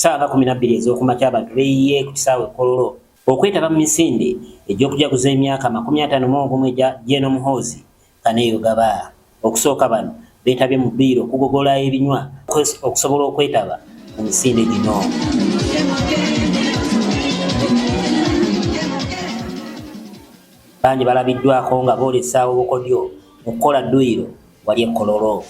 Ssaawa nga 12 ez'okumakya abantu beeyiye ku kisaawe e Kololo okwetaba mu misinde egy'okujaguza emyaka 51 egya Gen Muhoozi Kainerugaba. Okusooka bano beetabye mu dduyiro okugogola ebinywa okusobola okwetaba mu misinde gino. Bangi balabiddwako nga boolesa obukodyo mu kukola dduyiro wali e Kololo.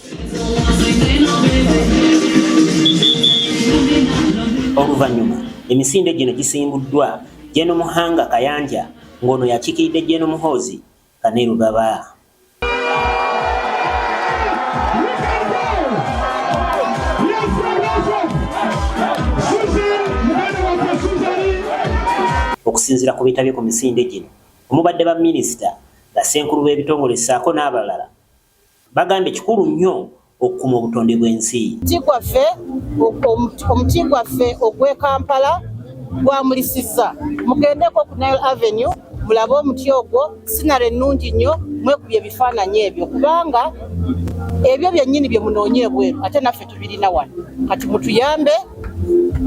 Oluvannyuma emisinde gino gisimbuddwa Gen Muhanga Kayanja ng'ono yakiikiridde Gen Muhoozi Kainerugaba. Okusinziira ku beetabye ku misinde gino omubadde ba minisita, bassenkulu b'ebitongole ssaako n'abalala, bagambye kikulu nnyo okukuuma obutonde bw'ensi. Omuti gwaffe ogw'e Kampala gwamulisizza. Mugendeko ku Nile Avenue mulabe omuti ogwo, scenery ennungi nnyo, mwekubye ebifaananyi ebyo kubanga ebyo byennyini bye munoonya ebweru ate naffe tubirina wano. Kati mutuyambe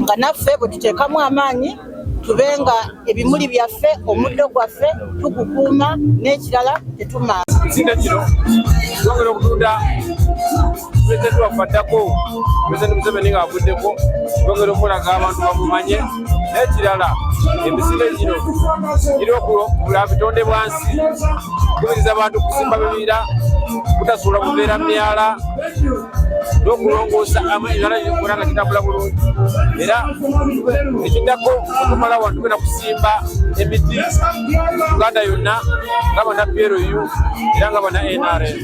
nga naffe bwe tuteekamu amaanyi tube nga ebimuli byaffe, omuddo gwaffe tugukuuma, n'ekirala tetumaala. Emisinde gino twongera okutunda pulezidenti waffe addako, Pulezidenti Museveni ng'avuddeko, twongera okumulaga abantu bamumanye. N'ekirala, emisinde gino giri okula bitonde bwansi, kukubiriza abantu kusimba bibira, kutasuula buveera myala, n'okulongoosa emyala gikora nga gitambula bulungi. Era ekiddako okumala wano tugenda kusimba emiti Uganda yonna nga bana PLU era nga bana NRM.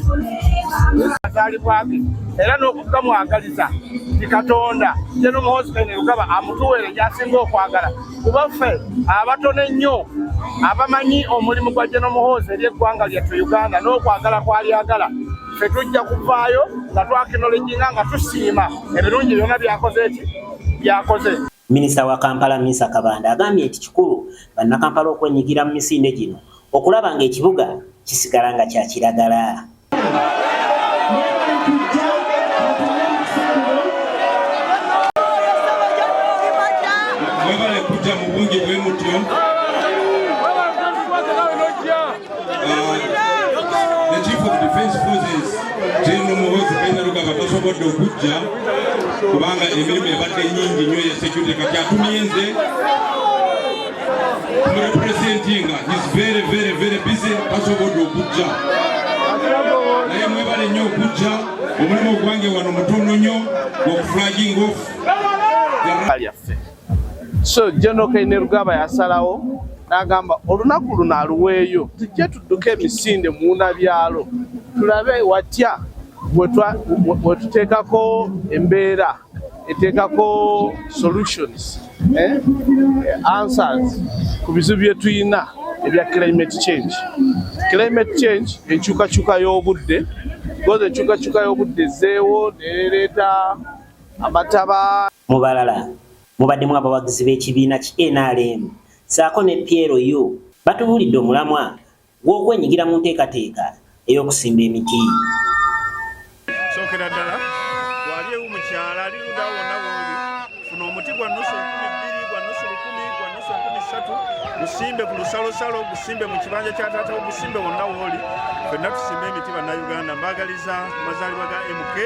Azaalibwa ge era n'okugamwagaliza nti Katonda Gen Muhoozi Kainerugaba amutuweere gy'asinga okwagala, kuba ffe abatono ennyo abamanyi omulimu gwa Gen Muhoozi eri eggwanga lyattu Uganda n'okwagala kw'alyagala, ffe tujja kuvaayo nga twacknowledginga nga tusiima ebirungi byonna byakoze eki byakoze. Minisita wa Kampala Minsa Kabanda agambye nti kikulu bannakampala okwenyigira mu misinde gino okulaba ng'ekibuga kisigala nga kya kiragala. Mwebale kujja mu bungi bwe mutyo. The Chief of Defence Forces General Muhoozi Kainerugaba tasobodde okujja kubanga emirimu ebadde nnyingi nnyo ya security, kati atumye nze kumurepresentinga. He's very, very, very busy, tasobodde okujja, naye mwebale nnyo okujja. Omulimu gwange wano mutono nnyo okuflagging off. Lyaffe. So General Kainerugaba yasalawo n'agamba olunaku luno aluweeyo tujje tudduke emisinde munda byalo, tulabe watya bwe tuteekako embeera eteekako solutions, answers ku bizibu bye tuyina ebya climate change. Climate change, enkyukakyuka y'obudde, because enkyukakyuka y'obudde ezzeewo nereeta amataba. Mu balala mubaddemu abawagizi b'ekibiina ki NRM ssaako ne PLU, batubuulidde omulamwa gw'okwenyigira mu nteekateeka ey'okusimba emiti. Sookera ddala wali ewu mukyala ali ludda wonna wooli, funa omuti gwa nusu 2000, gwa nusu 1000, gwa nusu 3000, gusimbe ku lusalosalo, gusimbe mu kibanja kya taatawo, gusimbe wonna wooli. Ffenna tusimbe emiti. Bannayuganda, mbaagaliza amazaalibwa ga MK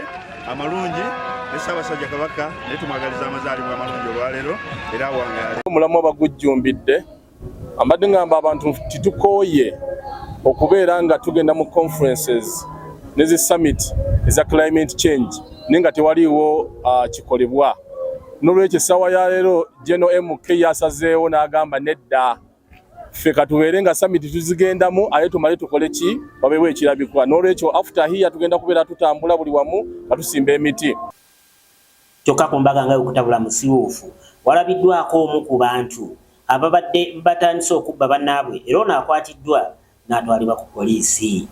amalungi ne Ssaabasajja Kabaka, naye tumwagaliza amazaalibwa amalungi olwaleero era awangaale. Omulamu abagujjumbidde, ambadde ngamba abantu titukooye okubeera nga tugenda mu conferences ne zi summit eza climate change naye nga tewaliiwo kikolebwa. N'olwekyo essaawa ya leero General MK yasazeewo n'agamba nedda, ffe katubeere nga summit tuzigendamu ate tumale tukole ki, wabeewo ekirabikwa. N'olwekyo after here tugenda kubeera tutambula buli wamu nga tusimba emiti. Kyokka ku mbaga nga okutabula musiwuufu walabiddwako omu ku bantu ababadde batandise okubba bannaabwe, era ono akwatiddwa n'atwalibwa ku poliisi.